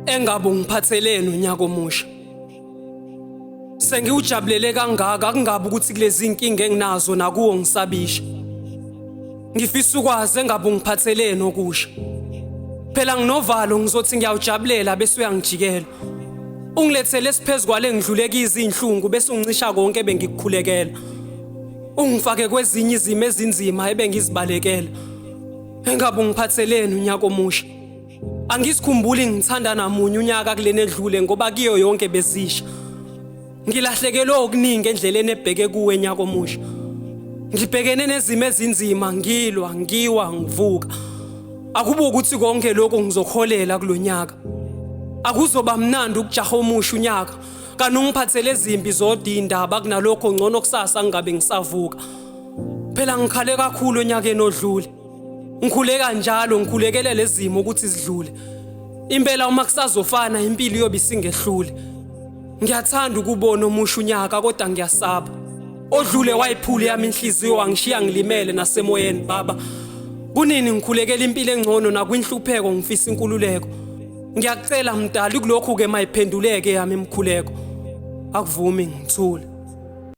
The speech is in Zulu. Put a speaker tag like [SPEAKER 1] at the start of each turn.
[SPEAKER 1] Engabe ungiphatheleni unyaka omusha. Sengiwujabulele kangaka kungabe ukuthi kulezi inkinga enginazo nakuwo ngisabisha. Ngifisa ukwazi engabe ungiphatheleni okusha. Phela nginovalo ngizothi ngiyawujabulela bese uyangijikela. Ungilethele esiphezu kwale ngidlule kizi inhlungu bese ungicisha konke ebengikukhulekela. Ungifake kwezinye izimo ezinzima ebengizibalekela. Engabe ungiphatheleni unyaka omusha. Angisikhumbuli ngithanda namunye unyaka kulena edlule ngoba kiyo yonke bezisha. Ngilahlekelwe okuningi endleleni ebheke kuwe nyaka omusha. Ngibhekene nezimo ezinzima ngilwa, ngiwa, ngivuka. Akube ukuthi konke lokho ngizokuholela kulonyaka. Akuzoba mnandi ukujaha omusha unyaka. Kanti ungiphathele ezimbi zodwa indaba kunalokho ngcono kusasa ngingabe ngisavuka. Phela ngikhale kakhulu onyakeni odlule. Ngikhuleka njalo ngikhulekele lezimo ukuthi zidlule. Impela uma kusazofana impilo iyobe isingehlule. Ngiyathanda ukubona omusha unyaka kodwa ngiyasaba. Odlule wayiphula yami inhliziyo wangishiya ngilimele nasemoyeni baba. Kunini ngikhulekela impilo engcono nakwinhlupheko ngifisa inkululeko. Ngiyakucela mdali kulokhu ke mayiphenduleke yami imkhuleko. Akuvumi ngithule.